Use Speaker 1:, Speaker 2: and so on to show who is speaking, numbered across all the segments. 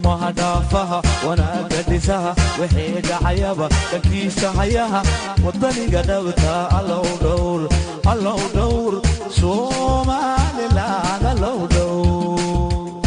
Speaker 1: Mahadhaafaha wanaagga dhisaha wixii dhacayaba dhankiisa hayaha waddaniga dhabta allow dhowr, allow dhowr Somaliland, allow dhowr.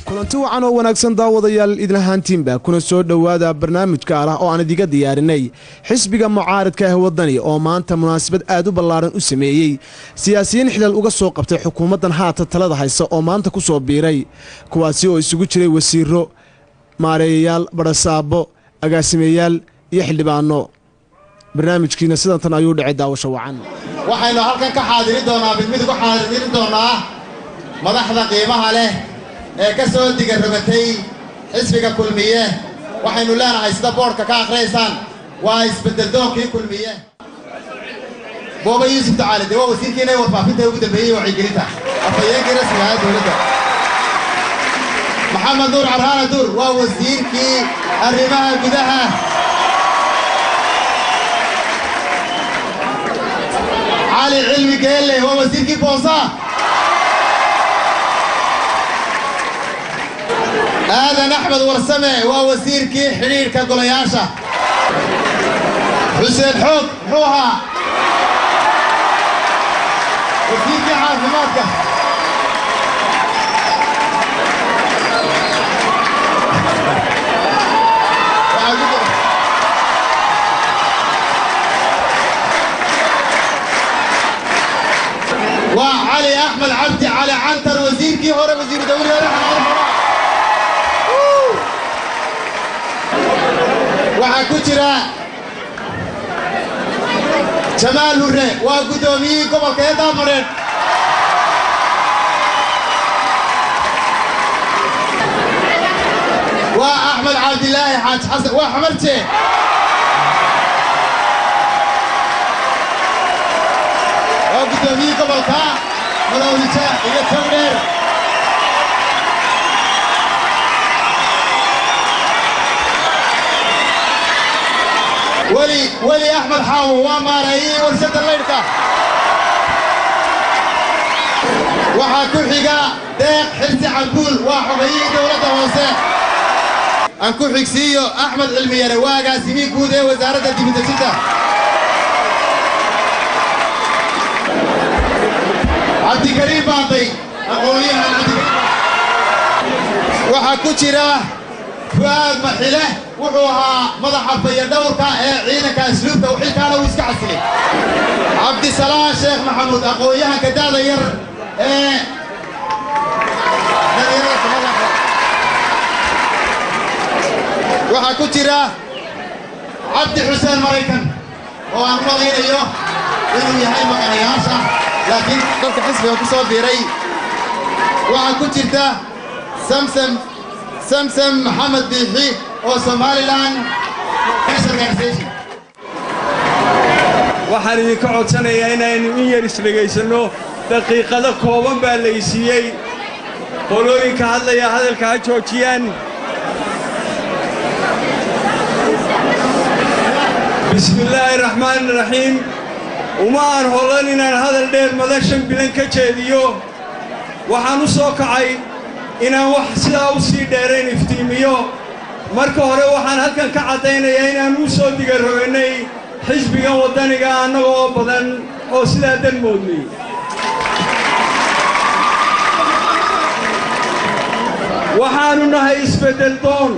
Speaker 2: Kulanti wacan oo wanaagsan daawadayaal idlahaantiinba, kuna soo dhowaada barnaamijka ah oo aan idiga diyaarinay xisbiga mucaaridka ah Waddani oo maanta munaasabad aad u ballaaran u sameeyey siyaasiyiin xilal uga soo qabtay xukuumaddan haata talada haysa oo maanta ku soo biiray, kuwaasi oo isugu jiray wasiiro, maareeyayaal, badhasaabo, agaasimeyaal iyo xildhibaano. Barnaamijkiina sidantan ayuu dhacay, daawasho wacan.
Speaker 3: Waxaynu halkan ka xaadiri doonaa, mid mid uga xaadiri doonaa madaxda qiimaha leh ee ka soo digarogatay xisbiga Kulmiye. Waxaynu leenahay, sida boodhka ka akhriyaysaan, waa isbeddeldoonkii Kulmiye. Booba Yuusuf Tacaali dee waa wasiirkiina warfaafinta ugu dambeeyey, wacyigelinta, afhayeenkii rasmiga ahaa dowladda. Maxamed Nuur Carraana Duur waa wasiirkii arrimaha gudaha. Cali Cilmi Geelle waa wasiirkii boosaa. Aadan Axmed Warsame waa wasiirkii xidhiidhka golayaasha. Xuseen Xoog muxuu ahaa? Wasiirkii caafimaadka. Waxaa ku jira waa Cali Axmed Cabdi Cali Cantar, wasiirkii hore, wasiiru dawlihi hore. Waxaa ku jira Jamaal Hurre, waa guddoomiyihii gobolka ee Daadmadheedh. Waa Axmed Cabdilaahi Xaaj Xasan, waa Xamarje. Waa guddoomiyihii gobolka Maroodija iyo Togdheer. Weli Weli Axmed Xaawo waa maareeyihii warshadda laydhka. Waxaa ku xiga Deeq Xirsi Cambuul, waa xogayihii dowladda hoose. Aan ku xigsiiyo Axmed Cilmiyare, waa agaasimihii guud ee wasaaradda dibudejinta. Cabdikariim Baantay, aqoon-yahan Cabdikariim. Waxaa ku jira Fu'aad Maxile, wuxuu ahaa madaxa fayadhowrka ee ciidanka asluubta, xilkaana uu iska casilay. Cabdisalaan Sheekh Maxamuud, aqoon-yahanka da'da yar ee dhalinyarada Somaliland. Waxaa ku jira Cabdi Xuseen Maraykan oo aan u malaynayo inuu yahay maqanayaasha, laakiin dadka xisbiga ku soo biiray. Waxaa ku jirta Samsam, Samsam Maxamed Biixi oo Somaliland Peace Organization.
Speaker 4: Waxaan idinka codsanayaa inaynu in yar isdhegaysanno, daqiiqado kooban baa laysiiyey. Qolooyinka hadlaya hadalka ha joojiyaan. Bismillaahi raxmaani raxiim. Uma aan holan inaan hadal dheer madashan bilan ka jeediyo. Waxaan u soo kacay inaan wax sidaa u sii dheerayn iftiimiyo. Marka hore waxaan halkan ka caddaynayaa inaan u soo digarogaynay xisbigan Waddaniga annaga oo badan oo sidaa dan moodnay. Waxaannu nahay isbeddel doon.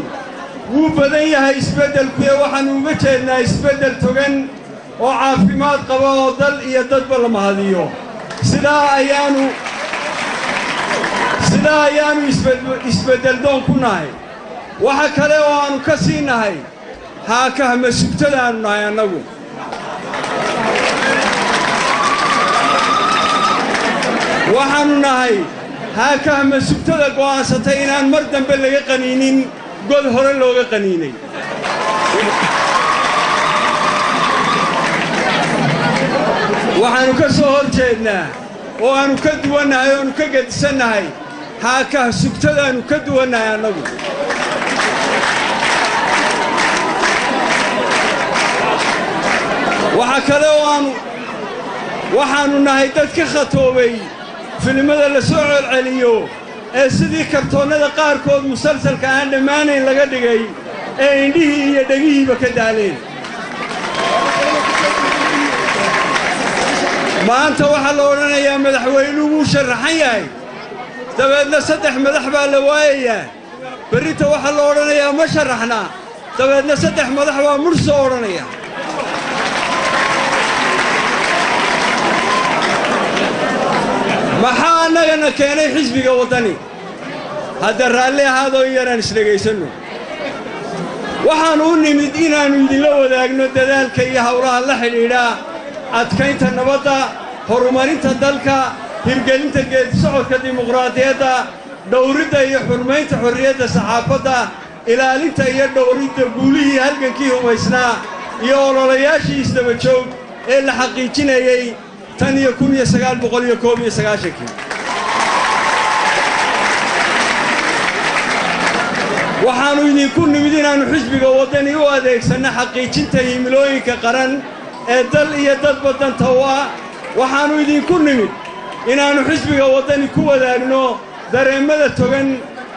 Speaker 4: Wuu badan yahay isbeddelkuye, waxaannu uga jeednaa isbeddel togan oo caafimaad qaba oo dal iyo dadba la mahadiyo. Sidaa ayaannu isbeddel doon ku nahay. Waxa kale oo aannu ka sii nahay haakahma sugtadaannu nahay annagu. Waxaannu nahay haakahma sugtada go'aansatay inaan mar dambe laga qaniinin god hore looga qaniinay. Waxaannu ka soo hor jeednaa Oo aannu ka duwannahay, o aanu ka gedisannahay haakaha sugtadaannu ka duwannahay annagu. Waxaa kale oo aannu waxaannu nahay dad ka khatoobay filimada la soo celceliyo ee sidii kartoonnada qaarkood musalsalka aan dhammaanayn laga dhigay ee indhihii iyo dhegihiiba ka daaleen. Maanta waxaa la odhanayaa madaxweynuhu wuu sharraxan yahay, dabeedna 3 madax baa la waayayaa. Berrita waxaa la odhanayaa ma sharraxna, dabeedna 3 madax baa mudh soo odhanaya. Maxaa annagana keenay xisbiga Waddani? Hadda raalli ahaadoo in yaraan isdhegaysanno. Waxaannu u nimid inaannu idinla wadaagno dadaalka iyo howlaha la xidhiidha adkaynta nabadda, horumarinta dalka, hirgelinta geedisocodka dimuqraadiyadda, dhowridda iyo xurmaynta xorriyadda saxaafadda, ilaalinta iyo dhowridda guulihii halgankii humaysnaa iyo ololayaashii isdaba joog ee la xaqiijinayey tan iyo 1991-kii. Waxaannu idinku nimid inaannu xisbiga Waddani u adeegsanno xaqiijinta himilooyinka qaran ee dal iyo dadba danta u ah. Waxaannu idinku nimid inaannu xisbiga Waddani ku wadaagno dareemmada togan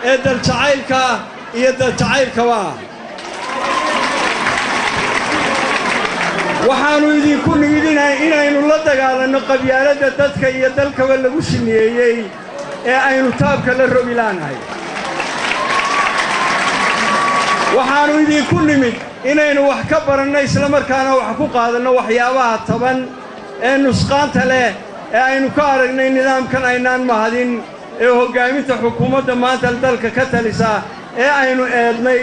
Speaker 4: ee daljacaylka iyo daljacaylkaba ah. Waxaannu idinku nimid inaynu la dagaalanno qabyaaladda dadka iyo dalkaba lagu shiniyeeyey ee aynu taabka la rogi laanahay. Waxaannu idinku nimid inaynu wax ka baranno islamarkaana wax ku qaadanno waxyaabaha taban ee nusqaanta leh ee aynu ka aragnay nidaamkan aynaan mahadin ee hoggaaminta xukuumadda maanta dalka ka talisa ee aynu eednay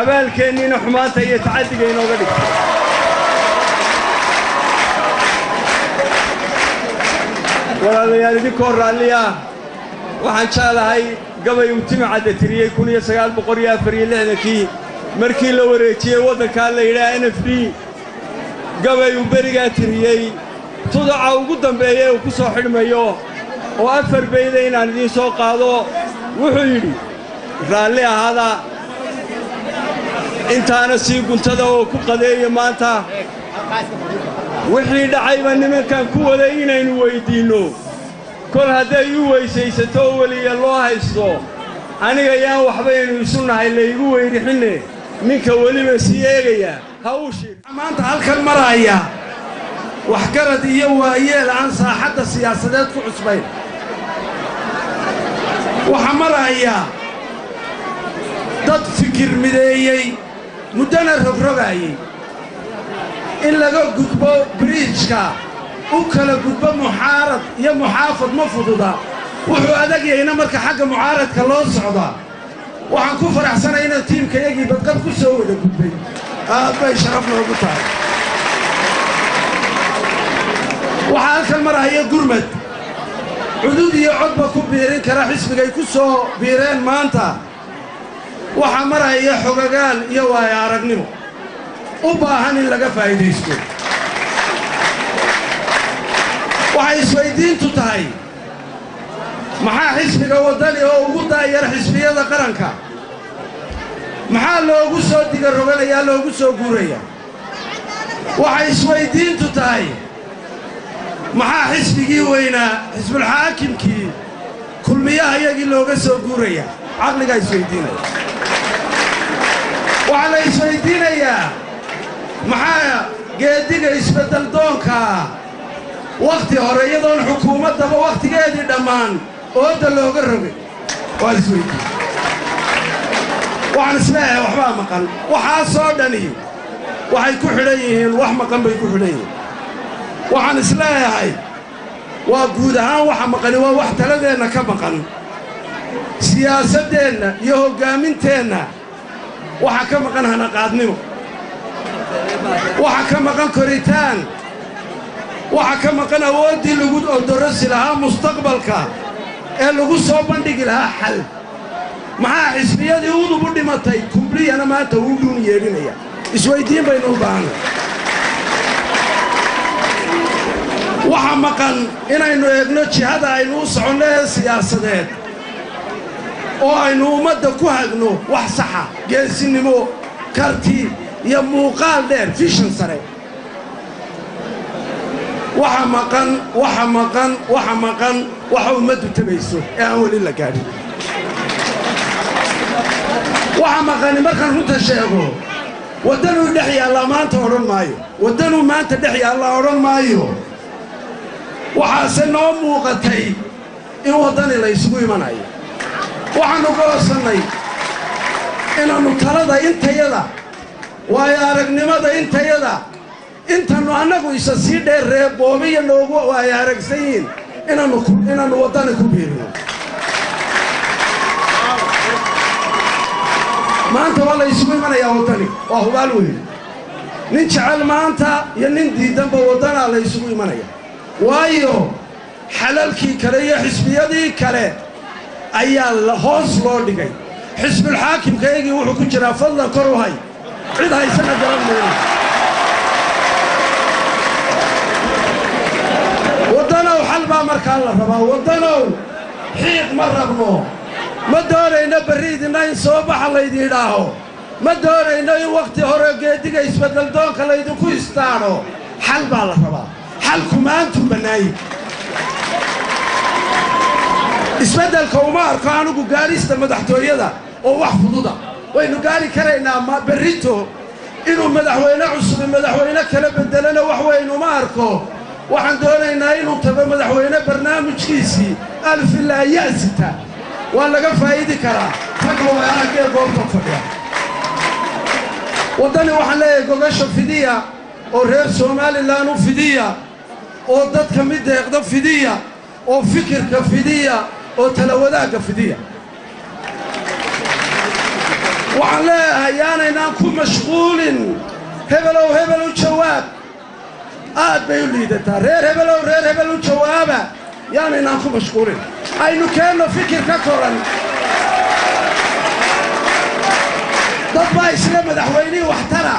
Speaker 4: abaalkeenniina xumaanta iyo tacaddiga inooga dhigtay. Walaalayaal, idinkoo raalliya, waxaan jeclahay gabay uu Timacadda tiriyey 1964-kii markii la wareejiyey waddankaa la yidhaha NFD. Gabay uu berigaa tiriyey tudaca ugu dambeeya uu ku soo xidhmayo oo 4 bayda inaan idiin soo qaado. Wuxuu yidhi: raalli ahaada, intaana sii guntada oo ku qadeeya maanta. Wixii dhacayba nimankan ku waday inaynu weyddiinno, kol hadday u weysaysato oo weliya loo haysto, aniga yaan waxbaynu isu nahay laygu weyrixinne, ninka weliba sii eegaya ha uu shiir.
Speaker 5: Maanta halkan maraya waxgarad iyo waayeel aan saaxadda siyaasadeed ku cusbayn. Waxaa maraya dad fikir mideeyey, muddana rogrogaayey in laga gudbo biriijka u kala gudbo muxaarad iyo muxaafad ma fududa. Wuxuu adag yahayna marka xagga mucaaradka loo socdaa. Waxaan ku faraxsanay inaan tiimkayagii badqab ku soo wada gudbay, aad bay sharaf noogu tahay. Waxaa halkan marahaya gurmad cudud iyo codba ku biirin kara xisbigay ku soo biireen maanta. Waxaa marahaya xogagaal iyo waayo aragnimo u baahan in laga faa'iidaysto. Waxay iswayddiintu tahay, maxaa xisbiga Waddani oo ugu daayar xisbiyada qaranka maxaa loogu soo digaroganayaa, loogu soo guuraya? Waxay iswayddiintu tahay, maxaa xisbigii weynaa, xisbulxaakimkii Kulmiyaha iyagii looga soo guuraya? Caqligaa iswayddiinaya. Waxaa la iswayddiinayaa, maxaa geeddiga isbeddeldoonkaa wakhti hore iyadoon xukuumaddaba wakhtigeedii dhammaan oodda looga rogay? Waa isweyddiin. Waxaan isleeyahay waxbaa maqan. Waxaasoo dhani waxay ku xidhan yihiin wax maqan bay ku xidhan yihiin. Waxaan isleeyahay waa guud ahaan waxa maqani waa wax taladeenna ka maqan, siyaasaddeenna iyo hoggaaminteenna. Waxaa ka maqan hanaqaadnimo, waxa ka maqan koritaan, waxa ka maqan awooddii lagu odorosi lahaa mustaqbalka ee lagu soo bandhigi lahaa xal. Maxaa xisbiyadii udub u dhimatay, Kumbliyana maanta uu dhuun yeedhinaya? Isweyddiin baynu u baahanay. Waxa maqan inaynu eegno jihada aynu u soconno ee siyaasadeed oo aynu ummadda ku hagno wax saxa, geesinimo, karti iyo muuqaal dheer, vision sare. Waxa maqan, waxa maqan, waxa maqan waxa ummaddu tabayso ee aan weli la gaadhin. Waxa maqani markaan runta sheego, waddanuu dhex yaallaa maanta odhan maayo, waddanuu maanta dhex yaallaa odhan maayo. Waxaase noo muuqatay in waddani la isugu imanayo. Waxaannu goosannay inaannu talada intayada, waayo aragnimada intayada, intannu annagu isa sii dheerree boobiya noogu waayo aragsan yihiin, inaannu waddani ku biirino. Maanta waa la isugu imanayaa waddani, waa hubaal weyn. Nin jecel maanta iyo nin diidanba waddanaa la isugu imanaya, waayo xalalkii kale iyo xisbiyadii kale ayaa hoos loo dhigay. Xisbulxaakimkaygii wuxuu ku jiraa fadlan kor u hay, cid haysana garan mayno. Waddanow xal baa markaa la rabaa. Waddanow xiiq ma rabno, ma doonayno berri idinna in soo baxa laydin idhaaho, ma doonayno in wakhti hore geediga isbeddeldoonka laydinku istaadho. Xal baa la rabaa, xalku maantuu bannaayi. Isbeddelka uma arko anigu gaadhista madaxtooyada oo wax fududa. Waynu gaari karaynaa berrito inuu madaxweyne cusubi madaxweyne kala beddelana wax weyn uma arko. Waxaan doonaynaa inuu tago madaxweyne barnaamijkiisii alfilaa ya'sita. Waa laga faa'idi karaa ragga way araggee goobta fadhiya. Waddani waxaan leeyahay gogasha fidiya oo reer Somalilan u fidiya, oo dadka mid deeqda fidiya, oo fikirka fidiya, oo tala wadaagga fidiya. Waxaan leeyahay yaanaynaan ku mashquulin hebelow hebel u jawaab, aad bay u liidataa. Reer hebelow reer hebel u jawaaba yaanaynaan ku mashquulin. Aynu keenno fikir ka koran. Dad baa isla madaxweynihii waxtara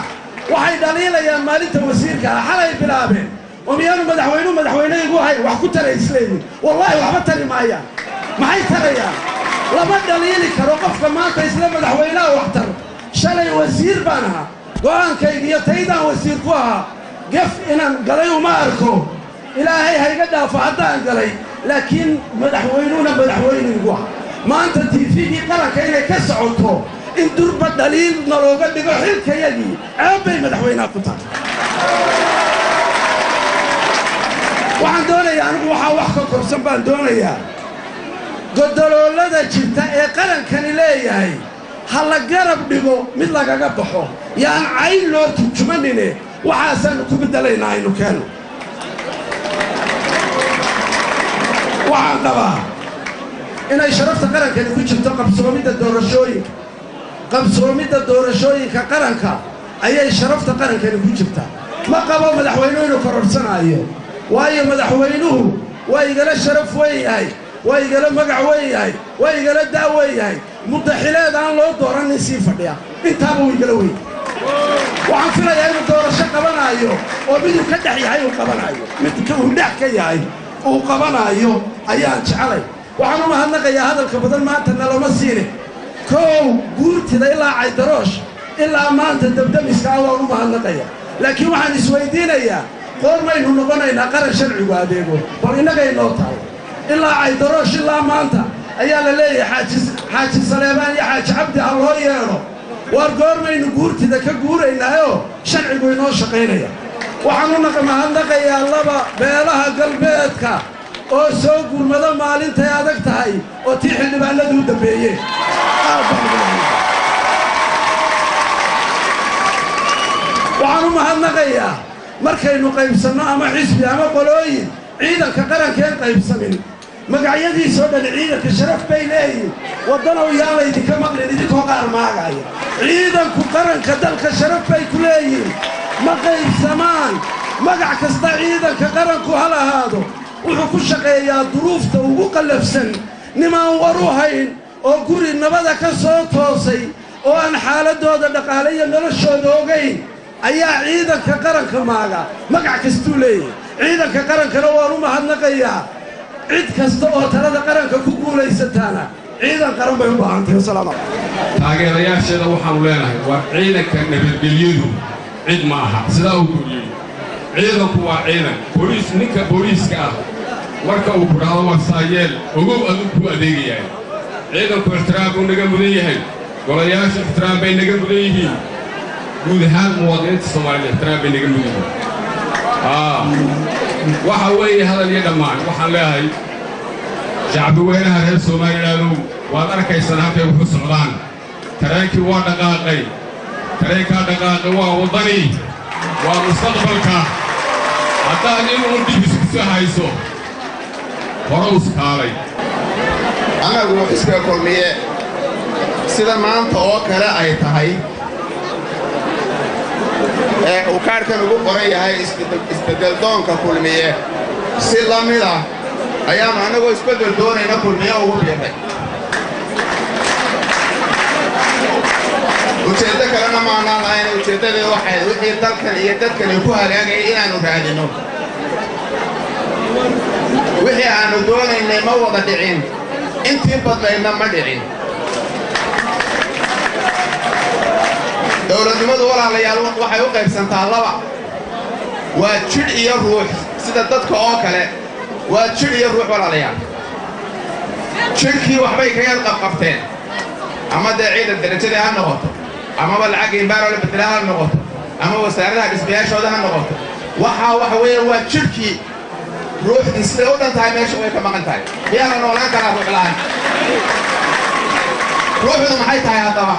Speaker 5: waxay dhaliilayaan maalinta wasiirka ah xalay bilaabeen oo miyaanu madaxweynuhu madaxweyneygu ahayn wax ku taray isleeyihin. Wallaahi waxba tari maayaan. Maxay tarayaan? Lama dhaliili karo qofka maanta isla madaxweynaha waxtar. Shalay wasiir baan ahaa, go'aankayga iyo taydaan wasiir ku ahaa gef inaan galay uma arko, ilaahay hayga dhaafo haddaan galay, laakiin madaxweynuhuna madaxweyneygu ah. Maanta tiifigii qaranka inay ka socoto in durba dhaliil nalooga dhigo xilkayagii ceeb bay madaxweynaha ku tahay. Waxaan doonayaa anigu waxaa wax ka korsan baan doonayaa. Godoloolada jirta ee qarankani leeyahay ha la garab dhigo mid lagaga baxo, yaan cayn loo turjumanine. Waxaasaannu ku beddelaynaa aynu keenno. Waxaan qabaa inay sharafta qarankani ku jirto qabsoomidda doorashooyinka. Qabsoomidda doorashooyinka qaranka ayay sharafta qarankani ku jirtaa. Ma qabo madaxweynuhu inuu kororhsanaayo, waayo madaxweynuhu waa igala sharaf weyn yahay, waa igala magac weyn yahay, waa igala daa weyn yahay. Muddaxileed aan loo dooran nin sii fadhiya intaaba wuu igala weyn. Waxaan filayaa inuu doorasho qabanaayo oo miduu ka dhex yahay uu qabanaayo, mid uu dhex ka yahay uu qabanaayo ayaan jecelay. Waxaan u mahadnaqayaa hadalka badan maanta nalama siine. Kow guurtida ilaa Caydaroosh ilaa maanta dabdamiska ah waan u mahadnaqayaa, laakiin waxaan isweydiinayaa qoor maynu noqonaynaa qaran sharcigu adeego. Bal innagay noo tahay ilaa Caydaroosh ilaa maanta ayaa la leeyahay Xaaji Saleebaan iyo Xaaji Cabdi ha loo yeedho. Waar goormaynu guurtida ka guuraynaayoo sharcigu inoo shaqaynaya? Waxaan u mahadnaqayaa laba beelaha galbeedka oo soo gurmado maalintay adag tahay oo tii xildhibaanadu u dambeeyeen. Aad baan ugu mahadnaqayaa. Waxaan u mahadnaqayaa markaynu qaybsanno ama xisbi ama qolooyin ciidanka qarankeen qaybsamin magacyadiisoo dhan ciidanka sharaf bay leeyihin. Waddanow yaan laydinka maqlin idinkoo qaar maagaya. Ciidanku qaranka dalka sharaf bay ku leeyihiin, ma qaybsamaan. Magac kasta ciidanka qaranku ha lahaado, wuxuu ku shaqeeyaa duruufta ugu qallafsan. Nimaan war u hayn oo guri nabada ka soo toosay oo aan xaaladdooda dhaqaale iyo noloshooda ogayn ayaa ciidanka qaranka maaga magac kastuu leeyahay. Ciidanka qarankana waan u mahadnaqayaa. Cid kasta oo talada qaranka ku guulaysataana ciidan qaran bay u baahan tahay. Wasalaam.
Speaker 6: Taageerayaasheeda waxaanu leenahay, waa ciidanka nabadgelyadu cid ma aha. Sidaa uu guriyey, ciidanku waa ciidan booliis. Ninka booliiska ah marka uu ku dhahdo "War saayeel," ogow aduu kuu adeegayahay. Ciidanku ixtiraam buu naga mudan yahay, golayaashu ixtiraam bay naga mudan yihiin, guud ahaan muwaadiniinta Soomaaliyed ixtiraam bay naga mudan yihiin. Waxa weeye hadal iyo dhammaan, waxaan leeyahay shacbi weynaha reer Somalilandow, waad arkaysaan halkay wuxu socdaan. Tareenkii waa dhaqaaqay, tareenkaa dhaqaaqay waa Waddani, waa mustaqbalka. Haddaad inuun dhib isku hayso, hore uskaalay.
Speaker 3: Annagu xisbiga Kulmiye, sida maanta oo kale ay tahay ee uu kaadhkan ugu qoran yahay isbeddeldoonka Kulmiye, si la mid ah ayaannu annagoo isbeddel doonayna Kulmiye ugu biirray. Ujeeddo kalena maanaan lahayn. Ujeeddadeedu waxayd wixii dalkan iyo dadkani ku hagaagayay inaannu raadinno. Wixii aannu doonaynay ma wada dhicin, intii badnaydna ma dhicin. Dowladnimadu, walaalayaal, waxay u qaybsantaa laba: waa jidh iyo ruux. Sida dadka oo kale, waa jidh iyo ruux. Walaalayaal, jidhkii waxbay kaga qabqabteen, ama dee ciidan derajadii ha noqoto, amaba lacag imbaaroo la bedela ha noqoto, ama wasaaradaha dhismayaashooda ha noqoto. Waxaa waxa weeye waa jidhkii. Ruuxdii siday u dhan tahay meesha way ka maqan tahay. Miyaa la noolaan karaa ruux la'aan? Ruuxdu maxay tahay haddaba?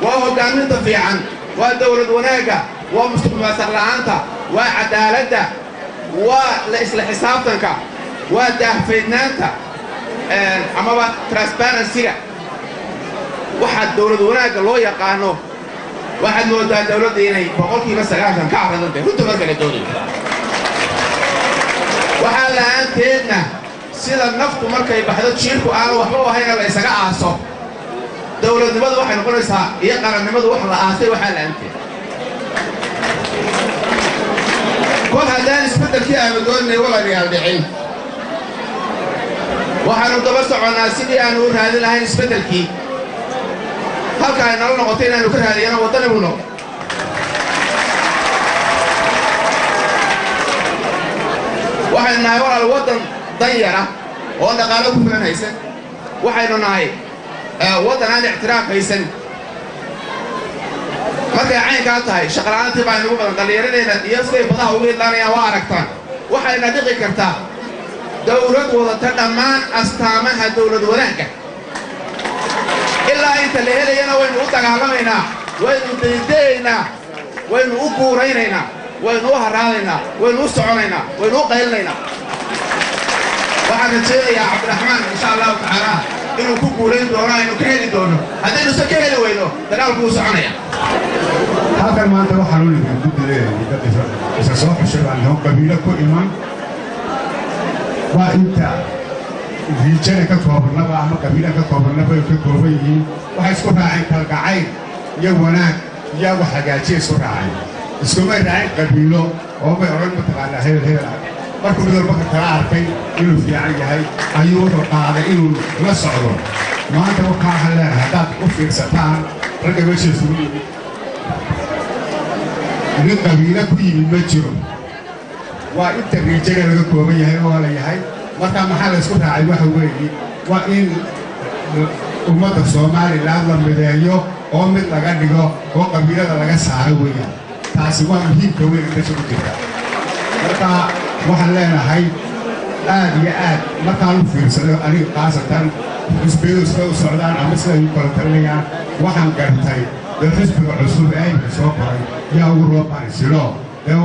Speaker 3: Waa hoggaaminta fiican, waa dawlad wanaagga, waa musuqmaasuq la'aanta, waa cadaaladda, waa la isla xisaabtanka, waa daahfaydnaanta amaba transparency-ga, waxaa dawlad wanaagga loo yaqaano. Waxaad moodaa dawladda inay 90% ka carradantahay runta marka la doonayo. Waxaa la'aanteedna, sida naftu markay baxdo jiirku aanu waxba u ahayna la isaga aaso, dawladnimadu waxay noqonaysaa iyo qarannimadu wax la aasay waxaa la'aanteed. Kol haddaan isbeddelkii aanu doonanay, walaalayaal, dhicin, waxaannu daba soconnaa sidii aanu u raadin lahayn isbeddelkii. Halka ay nala noqotay inaannu ka raadiyana Waddani buu noqday. Waxaynu nahay, walaal, waddan dan yara oo dhaqaalo ku filan haysan. Waxaynu nahay waddan aan ictiraaf haysan. Markay caynkaa tahay, shaqala'aantii baa inugu badan. Dhallinyaradeenna iyo siday badaha ugu hidlaanayaan waa aragtaan. Waxayna dhiqi kartaa dawlad wadata dhammaan astaamaha dawlad wanaagga. Ilaa inta la helayana waynu u dagaalamaynaa, waynu daydayaynaa, waynu u guuraynaynaa, waynu u harraadaynaa, waynu u soconaynaa, waynu u qaylinaynaa. Waxaan rajaynayaa Cabdiraxmaan, insha Allahu tacaala, inuu ku guulayn doono, aynu ka heli doono. Haddaynu se ka heli weyno, dagaalku wuu soconaya.
Speaker 7: Halkan maanta waxaan u nimid guddideeda dad isa soo xushay baan naho, qabiilo ku iman. Waa inta riijana ka koobnaba ama qabiila ka koobnaba ay ka kooban yihiin. Waxay isku raaceen kalgacayl iyo wanaag iyo wax hagaajiya isku raaceen. Iskumay raacin qabiilo oo may odhan, mataqaanaa, hebel hebel ah. Markuu mid walba ka kala arkay inuu fiican yahay ayuu wuxuu qaaday inuu la socdo. Maanta waxaa waxaan leenahay, haddaad u fiirsataan ragga meesha isugu yimid, nin qabiilo ku yimid ma jiro. Waa inta riijana laga kooban yahay oo la yahay. Marka maxaa la isku raacay? Waxa weeye waa in ummadda Somaliland la mideeyo oo mid laga dhigo oo qabiilada laga saaro weeyaan. Taasi waa muhiimka weyn meesha ku jirta. Marka waxaan leenahay, aad iyo aad markaan u fiirsaday aniga, khaasatan xisbiyadu siday u socdaan ama siday u kala talinayaan, waxaan gartay dee xisbiga cusub ee imika soo koray yaa ugu roobaan isilo. Dee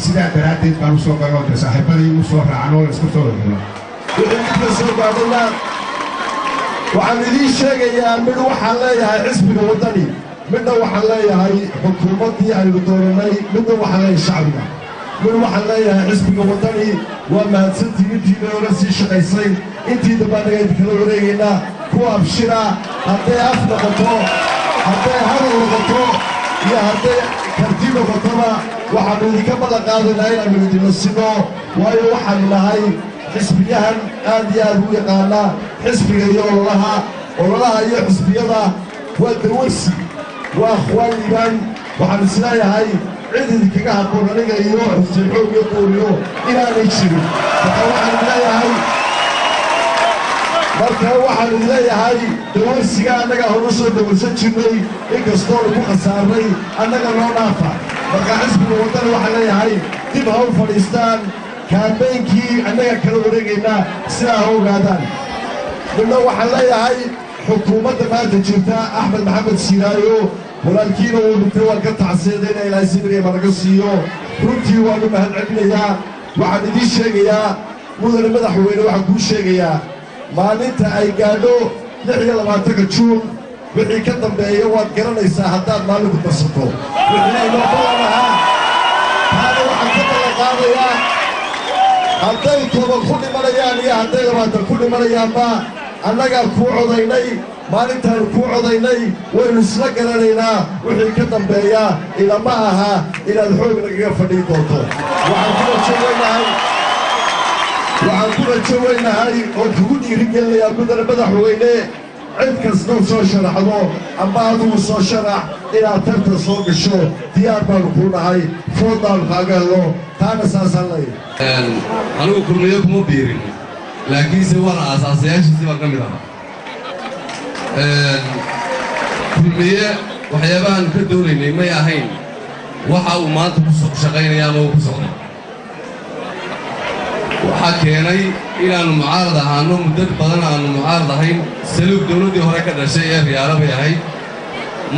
Speaker 7: sidaa daraaddeed baan u soo galoo dee saaxiibadii u soo raacan oo la isku soo xulo.
Speaker 8: Wixii midka soo gaadhayna waxaan idiin sheegayaa, midh waxaan leeyahay xisbiga Waddani, midna waxaan leeyahay xukuumaddii aynu dooranay, midna waxaan leeyahay shacbiga. Mid waxaan leeyahay xisbiga Waddani: waa mahadsantiin intiina ola sii shaqaysay. Intii dambe annaga idinkala wareegaynaa. Kuwa abshira, hadday af noqoto, hadday hadal noqoto iyo hadday karti noqotoba, Waxaannu idinka ballan qaadaynaa inaannu idinla sino, waayo waxaannu nahay xisbiyahan aad iyo aad ugu yaqaanaa xisbiga iyo ololaha, ololaha iyo xisbiyada waa dawarsi, waa akhwaan liibaan. Waxaan isleeyahay cid idinkaga habboon aniga iyo Xuseen Xoog iyo Duuriyo inaanay jirin. Marka waxaan idin leeyahay, marka waxaan idin leeyahay dawarsiga annagaa hore soo dawarsan jirnay, inkastoonu ku khasaarnay, annaga noo dhaafa. Marka xisbiga Waddani waxaan leeyahay dib ha u fadhiistaan, campaign-kii annaga kala wareegaynaa, sidaa ha ogaadaan. Midna waxaan leeyahay xukuumadda maanta jirta, Axmed Maxamed Siiraayo walaalkiina uu dhintay, waan ka tacseedayna, Ilaahay sibriya banaga siiyo. Runtii waanu mahad celinayaa. Waxaan idiin sheegayaa, mudane madaxweyne, waxaan kuu sheegayaa maalinta ay gaadho 26-ka Juun wixii ka dambeeya waad garanaysaa haddaad maalinku darsato wixii inoo ballan ahaa. Taana waxaan ka ballan qaadayaa hadday 10 ku dhimanayaan iyo hadday 20 ku dhimanayaanba, annagaa kuu codaynay. Maalintaannu kuu codaynay waynu isla garanaynaa. Wixii ka dambeeya ilama aha inaad xoog nagaga fadhiyi doonto. Waxaan ku rajo weynahay oo kugu dhiirigelinayaa, mudane madaxweyne, cid kastoo soo sharaxdo amba adigu soo sharax, inaad tartan soo gasho diyaar baanu kuu nahay, foodaanu kaaga helno. Taana saasaan leeyahay.
Speaker 9: Anigu Kulmiye kuma biirin, laakiinse waana aasaasayaashiisii baan ka mid ahaa. Kulmiye waxyaabahaanu ka doonaynay may ahayn waxa uu maanta ku shaqaynaya ama uu ku socday. Waxaa keenay inaannu mucaarad ahaanno muddo badan, aannu mucaarad ahayn, saluug dawladdii hore ka dhashay ee Riyaalo bay ahayd.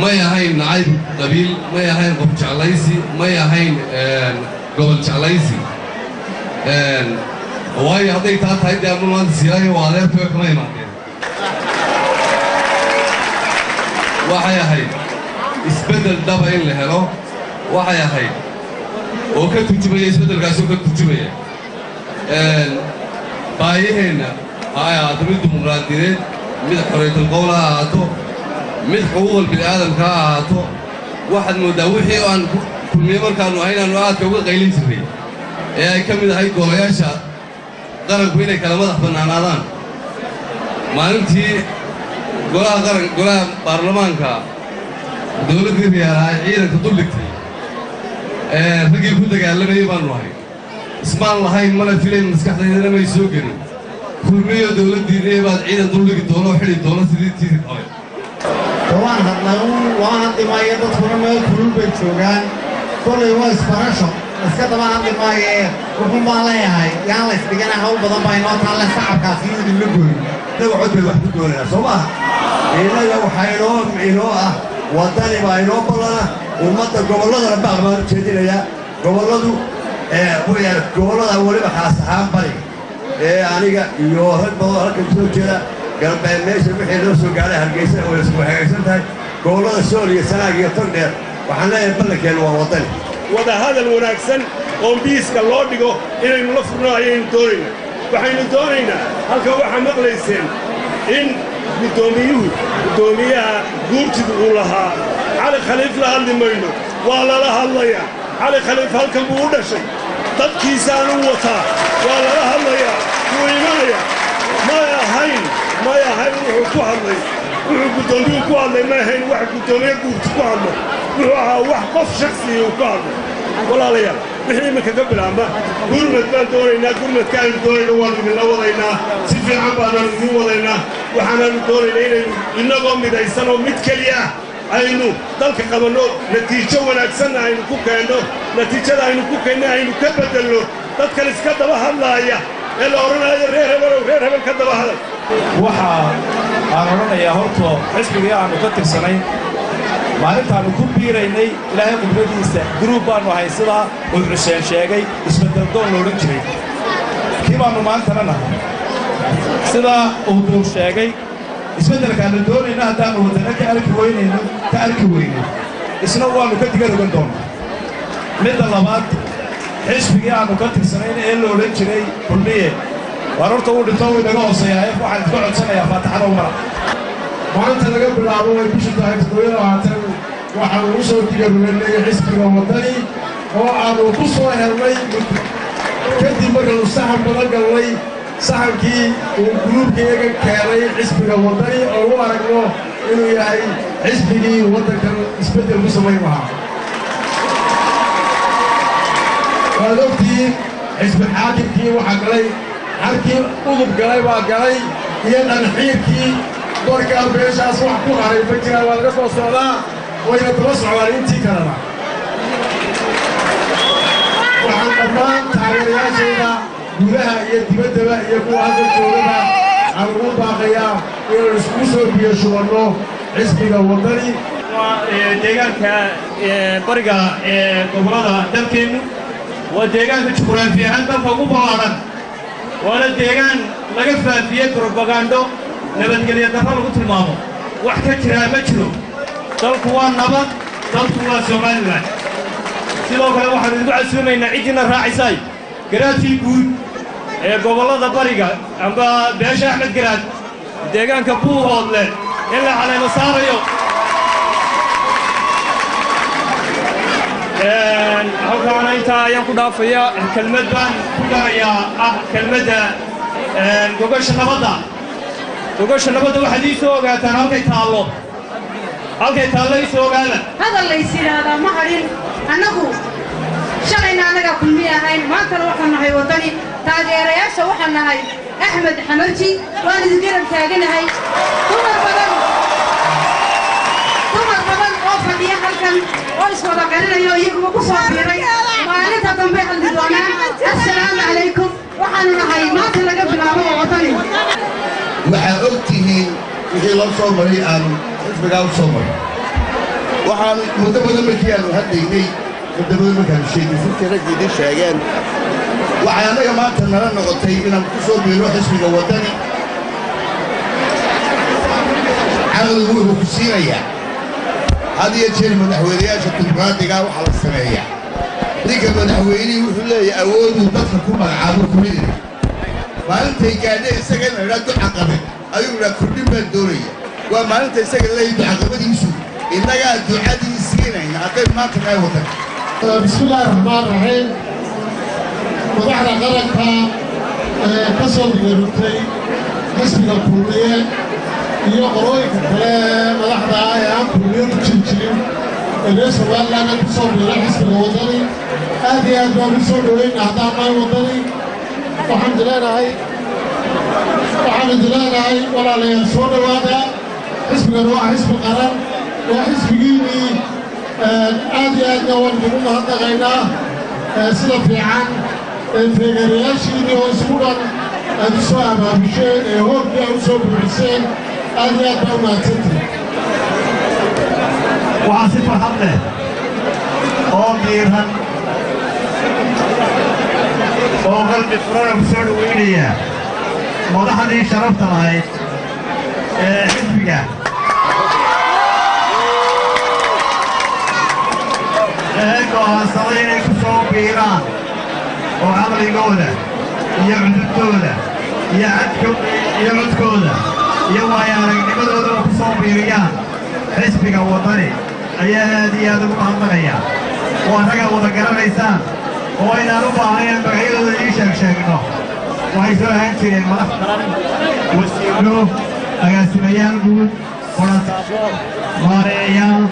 Speaker 9: May ahayn nacayb qabiil, may ahayn qof jeclaysi, may ahayn gobol jeclaysi, waayo hadday taa tahay dee ama maanta Siiraayo waa adeerkayo kama imaadeen. Waxay ahayd isbeddel dhaba in la helo, waxay ahayd oo ka turjumaya isbeddelkaasi oo ka turjumaya baayaheenna, ha ahaato mid dimuqraadiyadeed, mid xorriyatul qowl ha ahaato, mid xuquuqal bini'aadamka ha ahaato. Waxaad mooddaa wixii aan Kulmiye markaannu ahayn aanu aadka uga qaylin jirnay ee ay ka mid ahayd golayaasha qaranku inay kala madax bannaanaadaan, maalintii golaha qaran, golaha baarlamaanka dawladdii Riyaalaha ay ciidanka duldhigtay, raggii ku dagaalamayay baannu ahay. Ismaan lahayn, mana filayn, maskaxdaydana may soo gelin Kulmiyo dawladdiinee baad ciidan duldhigi doono oo xidhi doono sidii tiisi qabay.
Speaker 3: Waan hadlay uun, waan hadli maayo. Dadkuna meel kulul bay joogaan. Kolay waa isbarasho, iska daba hadli maaye. Wuxuun baan leeyahay yaan la isdhigana, hawl badan baa inoo taalle, sacabkaasi yuu idinla gooyin.
Speaker 10: Innaga cod bay wax ku doonaynaa, soo maaha? Innaga waxaa inoo ah Waddani baa inoo ballana. Ummadda gobolladana baaq baan u jeedinayaa. Gobolladu, gobollada weliba khaas ahaan bariga ee aniga iyo rag badan oo halkan soo jeeda galbeed, meesha wixii loo soo gaadhay Hargeysa oo isku hagaagsan tahay, gobollada Sool iyo Sanaag iyo Togdheer, waxaan leeyahay ballankeennu waa Waddani.
Speaker 11: Wadahadal wanaagsan oo miiska loo dhigo inaynu la furno ayaynu doonaynaa. Waxaynu doonaynaa, halkan waxaa maqlayseen in guddoomiyuhu, guddoomiyaha guurtidu uu lahaa Cali Khaliif la hadli mayno. Waa lala hadlayaa. Cali Khaliif halkan buu u dhashay, dadkiisaanu wataa, waa lala hadlayaa, wuu imanayaa. May ahayn wuxuu ku hadlay, wuxuu guddoomiyuhu ku hadlay may ahayn wax guddoomiye guurti ku hadlo. Wuxuu ahaa wax qof shaksiya uu ku hadlo. Walaalayaal, wixii iminka ka bilaabma gurmad baan doonaynaa. Gurmadka aynu doonayno waannu idinla wadaynaa, si fiican baanaanu idin wadaynaa. Waxaanaanu doonaynaa inaynu innagoo midaysan oo mid keliya ah aynu dalka qabanno, natiijo wanaagsanna aynu ku keenno, natiijada aynu ku keenno aynu ka beddelno dadkan iska daba hadlaaya ee la odhanaayo reer hebelow, reer hebel ka daba hadal.
Speaker 12: Waxa aan odhanayaa horto xisbigii aannu ka tirsanayn maalintaannu ku biiraynay, Ilaahay qudradiisa, group baannu ahay sidaa uu Xuseen sheegay, isbeddeldoon la odhan jiray, kii baannu maantana nahay. Sidaa uu Duur sheegay, isbeddelkaannu doonayna haddaannu waddana ka arki weynayno, ka arki weynay, isna waannu ka diga rogan doonnaa. Midda labaad, xisbigii aannu ka tirsanayn ee la odhan jiray Kulmiye, waar horta uu dhinto, uu inaga hooseeyaa. Waxaan idinka codsanayaa faataxada u mara.
Speaker 8: Maanta laga bilaabo ay bishu tahay 27, waxaanu u soo digarulanay xisbiga Waddani. Oo aanu ku soo helnay kadib markaanu saxan badan galnay, saxankii uu guruubkayaga keenay xisbiga Waddani oo u aragno inuu yahay xisbigii waddankan isbeddel ku samayn lahaa. Waad ogtihiin, xisbi xaakimkii waxaa galay xarkii udub galay baa galay iyo dhanxiirkii. Markaa meeshaas wax ku haray ma jiraan, waa laga soo socdaa, wayna daba socdaan intii kalena. Waxaan dhammaan taageerayaashayda gudaha iyo dibaddaba iyo kuwa halka joogaba aan ugu baaqayaa inaan iskugu soo biyo shubanno xisbiga Waddani.
Speaker 13: Waa deegaanka bariga ee gobollada dalkeennu, waa deegaanka juqraafi ahaan dalka ugu ballaaran, waana deegaan laga faafiyey brobagando nabadgelyo darro lagu tilmaamo. Wax ka jiraa ma jiro. Dalku waa nabad, dalku waa Somalilan. Sidoo kale waxaanu idinku casuumaynaa ciddiina raacisay garaadkii guud ee gobollada bariga amba beesha Axmed Garaad deegaanka Buuhoodle in la caleemo saarayo. Halkaana intaa ayaan ku dhaafayaa. Kelmad baan ku darayaa, ah kelmadda gogasha nabadda. Gogasha nabadda waxaad ii soo ogaataan halkay taallo, halkay taallo ii soo ogaada.
Speaker 14: Hadal lays yidhaahdaa ma hadhin. Annagu shalayna annagaa Kulmiye ahayn, maantana waxaan nahay Waddani. Taageerayaasha waxaan nahay Axmed Xamarji, waan idin garab taaganahay. Dumar badan, dumar badan oo fadhiya halkan oo iswada qarinayo iyaguba ku soo biiray maalinta dambe hadli doonaan. Assalaamu calaykum. Waxaanu nahay maanta laga bilaabo oo Waddani.
Speaker 15: Waxaa og tihiin wixii loo soo maray, aanu xisbigaa u soo maray. Waxaan muddo badan markii aanu hadlaynay, muddo badan markaanu sheegnay sidkii ragga idiin sheegeen, waxay annaga maanta nala noqotay inaan ku soo biiro xisbiga Waddani. Caqligu wuxuu ku siinayaa had iyo jeer madaxweynayaasha dimuqraadigaa waxaa la sameeyaa ninka madaxweynihii wuxuu leeyahay awooduu dadka ku magacaabo kumidina. Maalintay gaadhe isaga in la idhaa duca qabe ayuu idhaa kordhin baan doonaya. Waa maalinta isaga leeyahay ducaqabadiisu, innagaa ducadii siinayna hadday maanta nahay waddanka.
Speaker 16: Bismi illaahi raxmaan raxiim. Madaxda qaranka ee ka soo digarugtay xisbiga Kulmiye iyo qolooyinka kale ee madaxda ah ee aan Kulmiye ku jiri jirin ee reer Somaliland ku soo biiray xisbiga Waddani, aad iyo aad baan u soo dhoweyna. Haddaan nahay Waddani, waxaan idin leenahay walaalayaal, soo dhowaada. Xisbigan waa xisbi qaran, waa xisbigiinnii. Aad iyo aadna waan idinku mahadnaqaynaa sida fiican ee taageerayaashiinnii oo isku dhan aad u soo abaabisheen ee hoolkii aad u soo buuxiseen. Aad iyo aad baa u mahadsantihin.
Speaker 10: Waxaa si farxad leh oo diiran oo qalbi furana ku soo dhoweynaya madaxdii sharafta lahayd ee xisbiga ee go'aansaday inay ku soo biiraan oo caqligooda iyo cudubtooda iyo cadko iyo codkooda iyo waayo aragnimadoodaba ku soo biiriyaan xisbiga Waddani ayaa aad iyo aad ugu mahadnaqaya. Oo annagaa wada garanaysaan oo aynaan u baahnayn magacyadooda idiin sheeg sheegno. Waxay soo ahaan jireen madax qaran, wasiirro, agaasimayaal guud, qoransaabo, maareeyayaal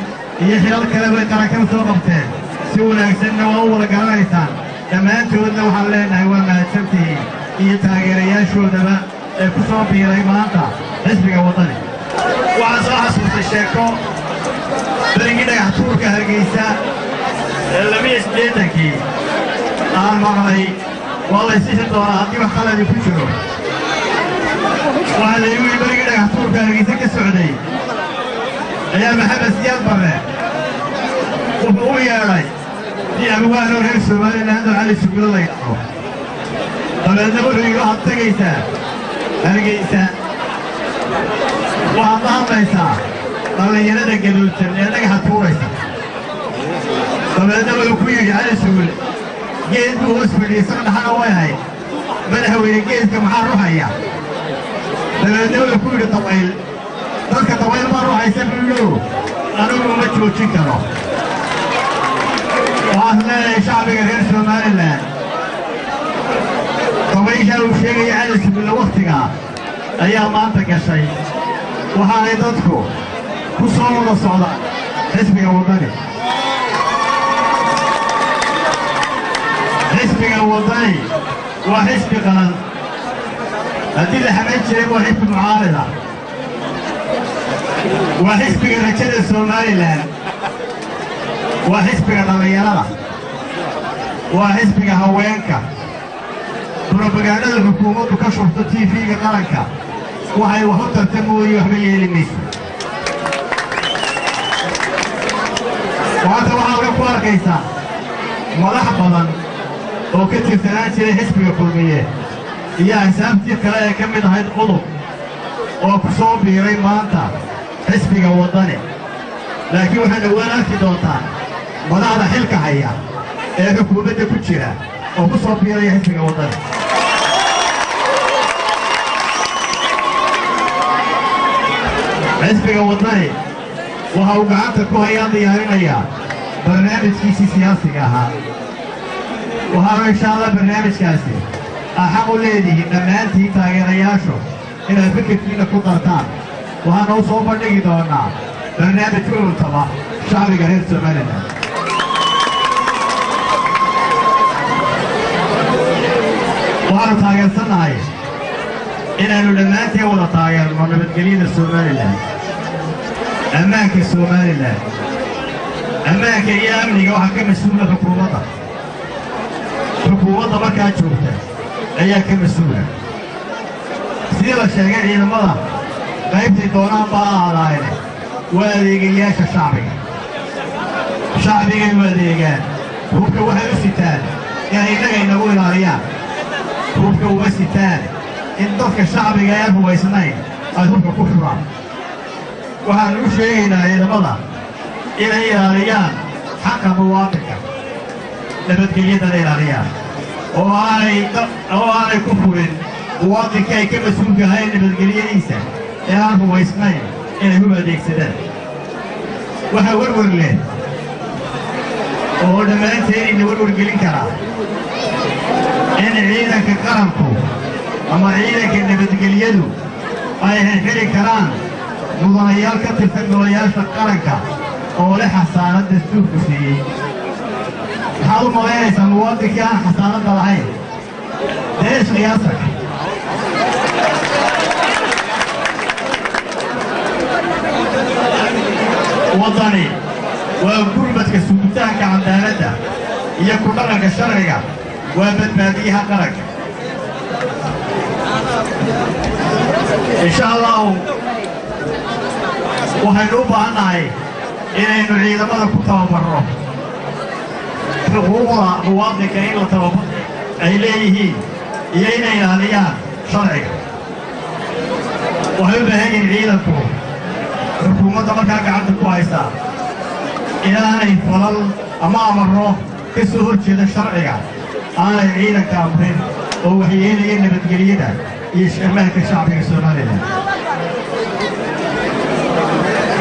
Speaker 10: iyo xilal kale bay qarankada soo qabteen. Si wanaagsanna waa u wada garanaysaan dhammaantoodna. Waxaan leenahay waa mahadsantihiin iyo taageerayaashoodaba ee ku soo biiray maanta xisbiga Waddani. Waxaan soo xasuustay sheeko berigii dhagax tuurka Hargeysa ee 82-kii aan maqlay. Waa la ysixi doonaa haddii wax qaladi ku jiro. Waxaa la igu yidhi berigii dhagax tuurka Hargeysa ka socday ayaa Maxamed Siyaad Barre wuxuu u yeedhay nin abwaanoo reer Somaliland oo Cali Sugulo la yidhaahdo. Dabeedna wuxuu yidhi, waxaad tegaysaa Hargeysa, waxaad la hadlaysaa dhallinyarada gaduudsan ee dhagaxa tuuraysa. Dabeedna wuxuu ku yidhi Cali Sugul, geed buu hoos fadhiyey, saqdhaxana way ahayd, madaxweyne, geedka maxaa ruxaya? Dabeedna wuxuu ku yidhi, dabayl, dadka dabayl baa ruxaysa buu yidhi, anigu ma joojin karo. Waxaa Waxaan leeyahay shacbiga reer Somaliland, dabayshaa uu sheegaya Cali Sibille wakhtigaa ayaa maanta gashay, waxaanay dadku ku soo wada socdaan xisbiga Waddani. Xisbiga Waddani waa xisbi qaran. Haddii la xamayn jiray, waa xisbi mucaarida, waa xisbiga rajada Somaliland, waa xisbiga dhallinyarada, waa xisbiga haweenka. Brobagandada xukuumaddu ka shubto TV-ga qaranka waxay wax u tarta mooye waxba yeeli mayso. Maanta waxaad ka ku arkaysaa madax badan oo ka tirsanaan jiray xisbiga Kulmiye iyo axsaabtii kale ee ka mid ahayd Udub oo ku soo biiray maanta xisbiga Waddani. Laakiin waxaad dhowaan arki doontaa madaxda xilka haya ee xukuumadda ku jira oo ku soo biiraya xisbiga Waddani. Xisbiga Waddani waxa uu gacanta ku hayaa diyaarinayaa barnaamijkiisii siyaasiga ahaa. Waxaanu insha Allah barnaamijkaasi aa xaq u leedihiin dhammaantiin taageerayaashu inaad fikirkiinna ku dartaan. Waxaana u soo bandhigi doonnaa barnaamij u cuntama shacbiga reer Somaliland. Waxaanu taageersannahay inaannu dhammaanteen wada taageerno nabadgelyada Somaliland, ammaanka Somaliland. Ammaanka iyo amniga waxaa ka mas-uula xukuumadda. Xukuumadda markaa joogta ayaa ka mas-uula. Sidii la sheegay, ciidamada qaybtii doonaan baa ahaadaayne waa adeegayaasha shacbiga. Shacbigay u adeegaan. Hubka waxay u sitaan inay innaga inagu ilaaliyaan. Hubka uma sitaan in dadka shacbiga aan hubaysnayn ay hubka ku furaan. Waxaannu u sheegaynaa ciidamada inay ilaaliyaan xaqa muwaadinka, nabadgelyadana ilaaliyaan, oo aanay ku furin muwaadinka ay ka mas-uulka ahayn nabadgelyadiisa ee aan hubaysnayn inay hub adeegsadaan. Waxaa werwer leh oo dhammaanteen ina werwer gelin karaa in ciidanka qaranku ama ciidanka nabadgelyadu ay xirxiri karaan mudanayaal ka tirsan golayaasha qaranka oo leh xasaanad dastuurku siiyey. Maxaad u malaynaysaa muwaadinkii aan xasaanadda lahayn? Dee isqiyaasanka. Waddani waa gurmadka sugitaanka cadaaladda iyo ku dhaqanka sharciga, waa badbaadiyaha qaranka. Insha Allahu waxaynu u baahan nahay inaynu ciidamada ku tababarro xuquuqda muwaadinka in la tababar ay leeyihiin iyo inay ilaaliyaan sharciga. Waxay u baahan yihiin ciidanku xukuumadda markaa gacanta ku haysaa inaanay falal ama amarro ka soo hor jeeda sharciga aanay ciidanka amrin oo waxyeelaya nabadgelyada iyo ammaanka shacbiga Somaliland.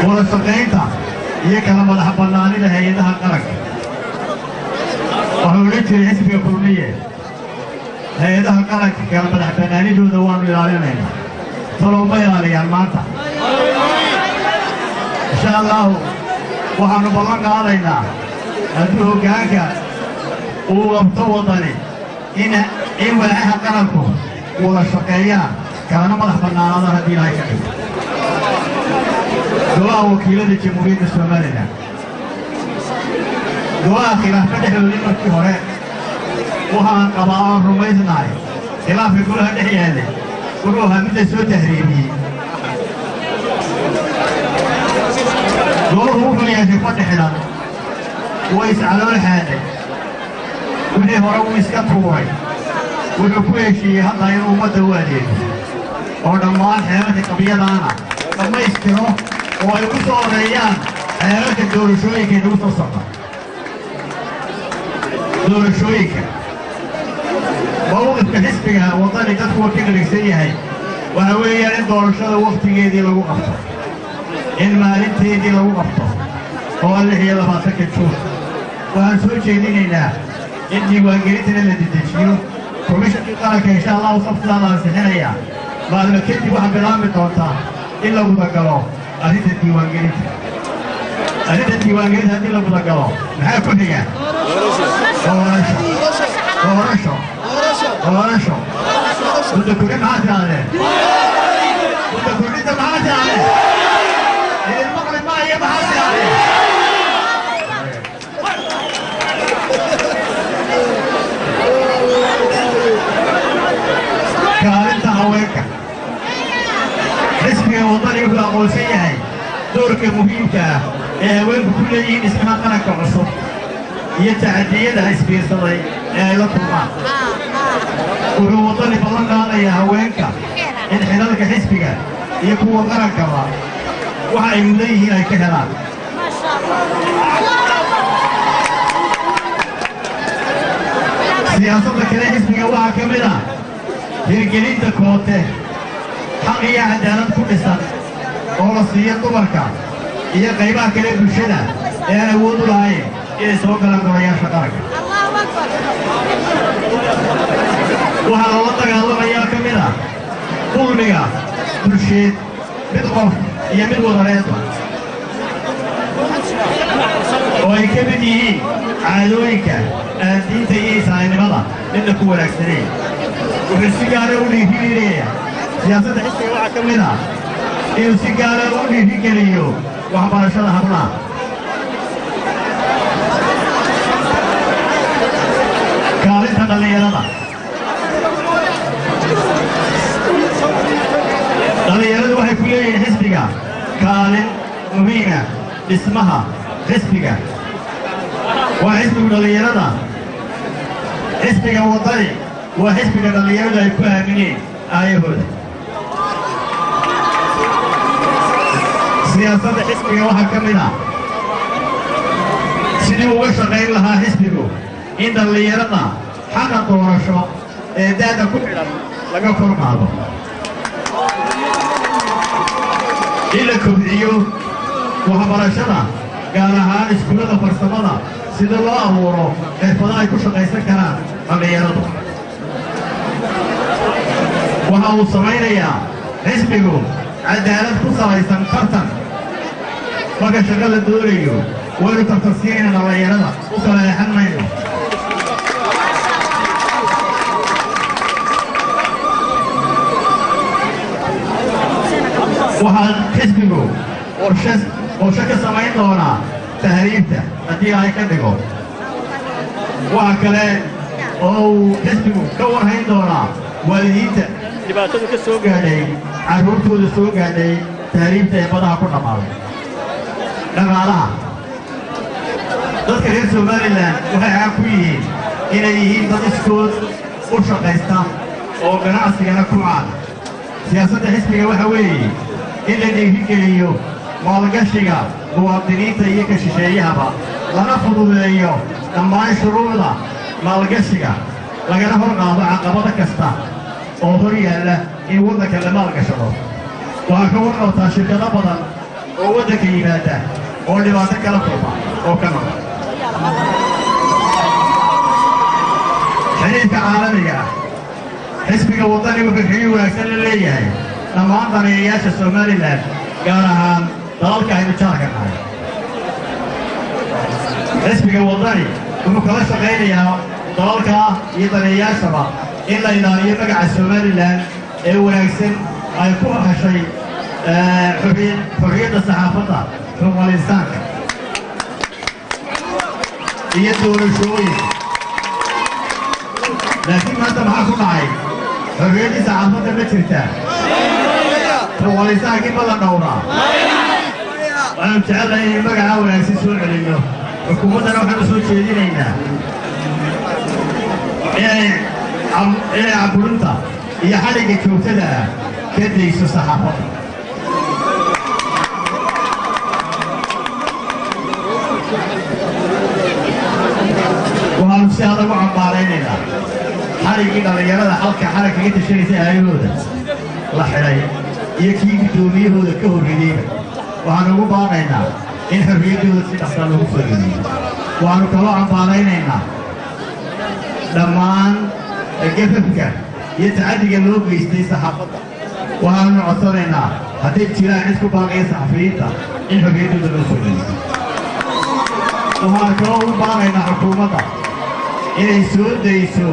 Speaker 10: Wada shaqaynta iyo kala madax bannaanida hay-adaha qaranka. Waxuu odhan jiray xisbiga Kulmiye, hay-adaha qaranka kala madax bannaanidooda waannu ilaalinaynaa. Talow ma ilaaliyaan maanta? Insha Allahu waxaannu ballan qaadaynaa hadduu hoggaanka uu qabto Waddani in waaxaha qaranku wada shaqeeyaan kalana madax bannaanaadaan haddii Ilaahay ka dhigo. Golaha Wakiilada Jamhuuriyadda Somaliland, golaha khilaafka dhexdoodii markii hore, waxaan qabaa oon rumaysnahay khilaafka golaha dhex yaallay wuxuu ahaa mid la soo tahriibiyey. Golahu wuxuu yeeshay fadhi xidhan, way iscalool xaadhay, wixii hore wuu iska tuuray. Wuxuu ku heshiiyey hadda inuu ummadda u adeego oo dhammaan xeerarka qabyadaana dhammaystiro oo ay ugu soo horeeyaan xeerarka doorashooyinka inagu soo socda. Doorashooyinka, mawqifka xisbiga Waddani dadku waa ka dherigsan yahay, waxa weeyaan in doorashada wakhtigeedii lagu qabto, in maalinteedii lagu qabto oo 26-ka Juun. Waxaan soo jeedinaynaa in diiwaangelintana la dedejiyo. Komishankii qaranka insha Allahu sabtidaa la ansixinayaa. Maalmo kadib waxaa bilaabmi doontaa in la gudagalo arrinta diiwaangelinta. Arrinta diiwaangelinta haddii la gudagalo, maxaa ku xiga? Doorasho, doorasho, doorasho. Muddo kordhin maxaa tirahdeen? Muddo kordhinta maxaa tirahdeen? Idin maqli maayo, maxaa tirahdeen? Kaalinta haweenka. Xisbiga Waddani wuxuu aqoonsan yahay doorka muhiimka ah ee haweenku ku leeyihiin dhismaha qaranka cusub iyo tacadiyada isbiirsaday ee ay la kulmaan. Wuxuu Waddani ballan qaadayaa haweenka in xilalka xisbiga iyo kuwa qarankaba waxa ay mudan yihiin ay ka helaan. Siyaasadda kale xisbiga waxaa ka mid ah hirgelinta koote xaq iyo cadaalad ku dhisan oo la siiyo dumarka iyo qaybaha kale bulshada ee aan awood u lahayn inay soo galaan golayaasha qaranka. Waxaa loola dagaalamayaa ka mid ah dulmiga bulsheed, mid qof iyo mid wadareedba, oo ay ka mid yihiin caadooyinka aan diinta iyo islaamnimada midna ku wanaagsanayn. Wuxuu si gaara u dhiirigelinayaa, siyaasadda xisbiga waxaa ka mid ah inuu si gaara u dhiirigeliyo waxbarashada hablaha. Kaalinta dhallinyarada. Dhallinyaradu waxay ku leeyihiin xisbiga kaalin muhiima dhismaha xisbiga. Waa xisbigu dhallinyarada. Xisbiga Waddani waa xisbiga dhallinyaradu ay ku aamineen aayahooda. Siyaasadda xisbiga waxaa ka mid ah sidii uga shaqayn lahaa xisbigu in dhallinyarada xaqa doorasho ee da'da ku xidhan laga kor qaado, in la kobciyo waxbarashada, gaar ahaan iskuullada farsamada, sida loo abuuro xirfado ay ku shaqaysan karaan dhallinyaradu. Waxa uu samaynayaa xisbigu cadaalad ku salaysan tartan. Marka shaqo la doonayo waynu tartansiinayna dhallinyarada, u kala eexan mayno. Waxaa xisbigu qorshe ka samayn doonaa tahriibta haddii ay ka dhigo. Waxa kale oo uu xisbigu ka warhayn doonaa waalidiinta dhibaatadu ka soo gaadhay carruurtooda soo gaadhay tahriibta ee badaha ku dhammaaday. Dhaqaalaha. Dadka reer Somalilan waxay caan ku yihiin inay yihiin dad iskood u shaqaysta oo ganacsigana ku caan. Siyaasadda xisbiga waxa weeye in la dhiirigeliyo maalgashiga muwaadiniinta iyo ka shisheeyahaba, lana fududeeyo dhammaan shuruucda maalgashiga, lagana hor qaado caqabado kasta oo hor yaalla in waddanka la maalgashado. Waxaa ka warqabtaa shirkado badan oo waddanka yimaada oo dhibaato kala kulma oo ka noqda. Xidhiidhka caalamiga ah. Xisbiga Waddani wuxuu xiriir wanaagsan la leeyahay dhammaan daneeyayaasha Somalilan, gaar ahaan dalalka aynu jaarka nahay. Xisbiga Waddani wuxuu kala shaqaynayaa dalalka iyo daneeyayaashaba in la ilaaliyo magaca Somalilan ee wanaagsan ay ku heshay xorriyadda saxaafadda, xuquuqul insaanka iyo doorashooyinka. Laakiin maanta maxaa ku dhacay? Xorriyaddii saxaafadda ma jirtaa? Xuquuqul insaankii ma la dhowraa? Waxaanu jecelnahay inay magacaa wanaagsan soo celinno. Xukuumaddana waxaanu soo jeedinaynaa inay caburinta iyo xadhigga joogtada ah ka dayso saxaafadda. Waxaanu si adag u cambaaraynaynaa xadhiggii dhallinyarada xalka xalag kaga tashanaysa aayahooda la xidhay iyo kii guddoomiyahooda ka horreeyeyba. Waxaanu ugu baaqaynaa in xorriyaddooda si dhaqsa loogu soo celiyo. Waannu kaloo cambaaraynaynaa dhammaan gafafka iyo tacaddiga loo geystay saxaafadda. Waxaannu codsanaynaa hadday jiraan cid ku baaqaya saxafiyiinta in xorriyaddooda loo soo celiyo. Waxaanu kaloo ugu baaqaynaa xukuumadda inay soo dayso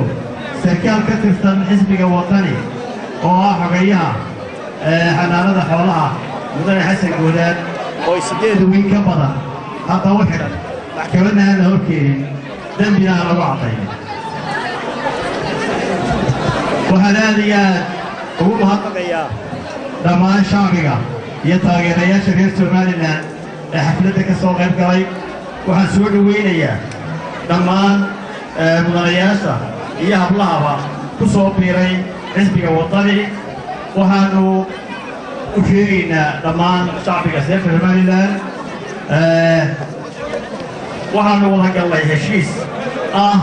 Speaker 10: sarkaal ka tirsan xisbiga Waddani oo ah xogeyaha xanaanada xoolaha, Mudane Xasan Goodaad, oo 8 wiil ka badan hadda u xidhan, maxkamadna aan la horkeenin, dembina aan lagu caddaynin. Waxaan aad iyo aad ugu mahadnaqayaa dhammaan shacbiga iyo taageerayaasha reer Somalilan ee xafladda ka soo qayb galay. Waxaan soo dhowaynayaa dhammaan mudanayaasha iyo hablahaba ku soo biiray xisbiga Waddani. Waxaannu u sheegaynaa dhammaan shacbiga reer Somalilan, waxaannu wada gallay heshiis ah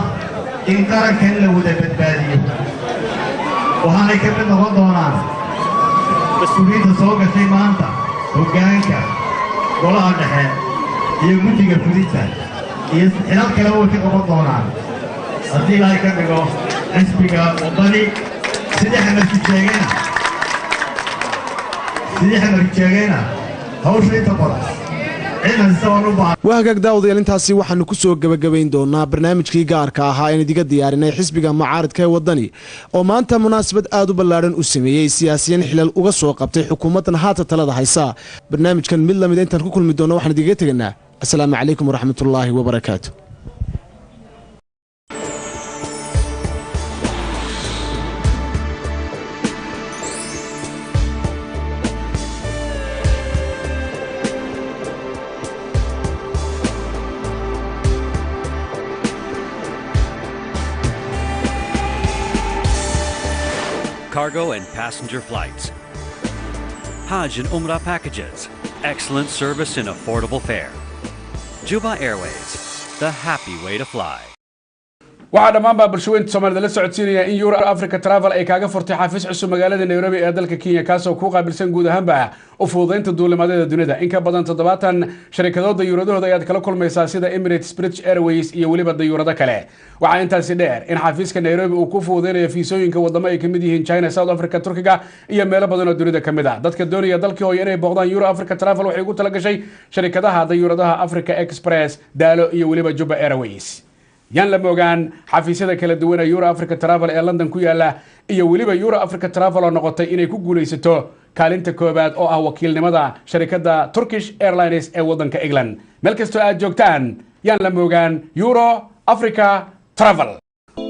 Speaker 10: in qarankan la wada badbaadiyo. Waxaanay ka mid noqon doonaan mas-uuliyiinta soo gashay maanta hoggaanka golaha dhexe iyo guddiga fulinta iyo xilal kale way ka qaban doonaan haddii Ilaahay ka dhigo xisbiga Waddani. Sidii Xamarki sheegayna hawsha inta badan
Speaker 2: Waa hagaag, daawadayaal, intaasi waxaanu ku soo gebagabayn doonaa barnaamijkii gaarka ahaa een idiga diyaarinay xisbiga mucaaridka ee Waddani oo maanta munaasabad aad u ballaadhan u sameeyey siyaasiyiin xilal uga soo qabtay xukuumaddan haata talada haysa. Barnaamijkan mid lamid intaan ku kulmi doonno, waxaan idigaga teganaa asalaamu calaykum waraxmatullaahi wabarakaatu.
Speaker 17: Cargo and passenger flights, Hajj and Umrah packages, excellent service and affordable fare. Juba Airways, the happy way to fly.
Speaker 18: Waxaa dhammaanbaa bulshaweynta Soomaalida la socodsiinaya in Euro Africa Travel ay kaaga furtay xafiis cusub magaalada Nairobi ee dalka Kenya, kaasoo ku qaabilsan guud ahaanba u fududaynta duulimaadyada dunida. In ka badan 70 sharikadooda dayuuradahooda ayaad kala kulmaysaa, sida Emirates, British Airways iyo weliba dayuurado kale. Waxaa intaasi dheer in xafiiska Nairobi uu ku fududaynayo fiisooyinka wadamo ay kamid yihiin China, South Africa, Turkiga iyo meelo badan oo dunida ka mid ah. Dadka doonaya dalkii hooyo inay booqdaan, Euro Africa Travel waxay ugu talagashay sharikadaha dayuuradaha Africa Express, Daalo iyo weliba Juba Airways. Yaan la moogaan xafiisyada kala duwan ee Euro Africa Travel ee London ku yaala iyo weliba Euro Africa Travel oo noqotay inay ku guulaysato kaalinta koowaad oo ah wakiilnimada sharikadda Turkish Airlines ee waddanka England. Meel kastoo aad joogtaan, yaan la moogaan Euro Africa Travel.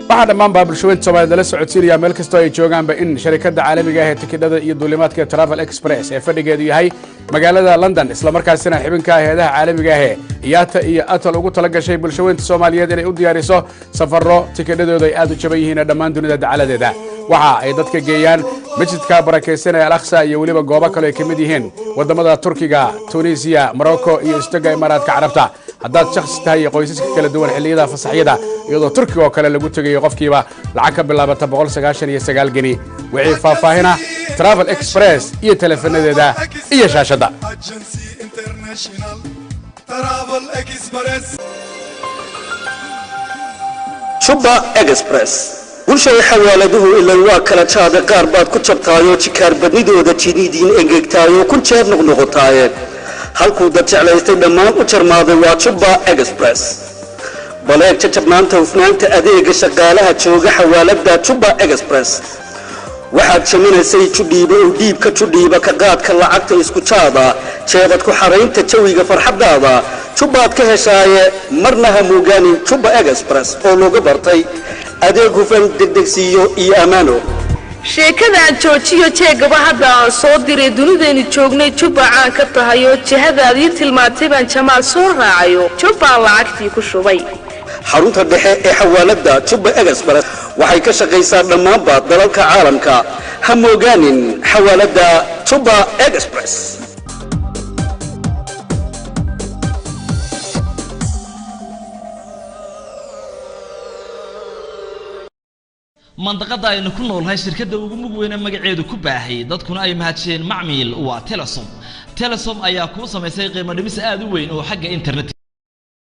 Speaker 18: Waxaa dhammaanbaa bulshaweynta Soomaalida la socodsiinaya meel kastoo ay joogaanba in sharikadda caalamiga ah ee tikidhada iyo duulimaadka Travel Express ee fadhigeedu yahay magaalada London, islamarkaasina xibinka hay-adaha caalamiga ah ee IATA iyo ATOL, ugu tala gashay bulshaweynta Soomaaliyeed inay u diyaariso safarro tikidhadooda ay aad u jaban yihiin dhammaan dunida dacaladeeda. Waxa ay dadka geeyaan masjidka barakaysan ee Al Aqsa iyo weliba goobo kale ay ka mid yihiin wadamada Turkiga, Tunisiya, Morocco iyo Istaga Imaaraadka Carabta. Haddaad shakhsi tahay iyo qoysaska kala duwan xilliyada fasaxyada, iyadoo Turkiga oo kale lagu tegayo qofkiiba lacag ka bilaabata 199 geni. Wixii faahfaahina Travel Express iyo teleefanadeeda iyo shaashadda.
Speaker 19: Agency International Travel Express.
Speaker 20: Juba Express. Bulshada xawaaladuhu ilaa waa kala jaada, qaar baad ku jabtaayoo jikaar badnidooda jiniidiin engegtaayoo kun jeer noqnoqotaaye, halkuu dad jeclaystay dhammaan u jarmaaday waa Juba Express. Baleeg jajabnaanta, hufnaanta adeega shaqaalaha jooga xawaalada Juba Express. Waxaad jaminaysay judhiiba oo dhiibka judhiiba ka qaadka lacagta isku jaada, jeebad ku xaraynta jawiga farxadaada Jubbaad ka heshaaye. Marna ha moogaanin Juba Express oo looga bartay adeeg hufan, degdegsiiyo iyo ammaano.
Speaker 21: Sheekadaan joojiyo, jeegaba hadda aan soo diray. Dunidaynu joognay Jubba caan ka tahay oo jihadaadii tilmaantay baan Jamaal soo raacayo, Jubbaan lacagtii ku shubay.
Speaker 20: Xarunta dhexe ee xawaalada Juba Express waxay ka shaqaysaa dhammaanba dalalka caalamka. Ha moogaanin xawaalada Juba Express.
Speaker 22: Mandaqada aynu ku noolnahay shirkadda ugu mug weyne magaceedu ku baahay, dadkuna ay mahadsheen, macmiil, waa Telesom. Telesom ayaa kuu samaysay qiimo dhimis aad u weyn oo xagga internet.